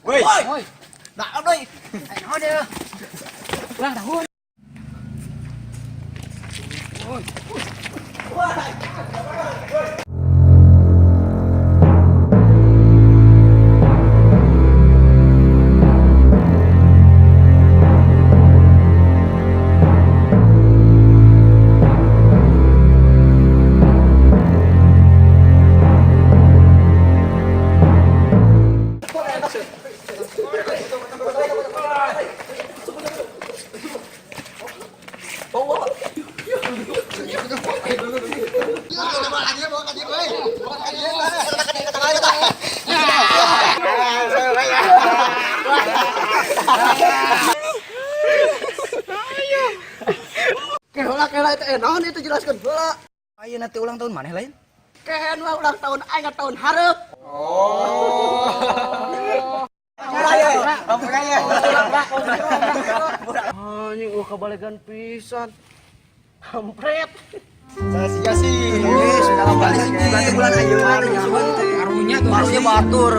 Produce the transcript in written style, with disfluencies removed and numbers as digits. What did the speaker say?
Woi. Woi. Nah, deui. Naon ya? Ulang tahun. Kela kela itu naon itu, jelaskan heula. Ayeuna teh ulang tahun maneh lain? Kehen mah ulang tahun aing tahun hareup. Anjing, uh, kabalegan pisan. Kampret. Sia sih. Wis, kalau balik berarti bulan ayeuna. Karunya tuh. Karunya batur.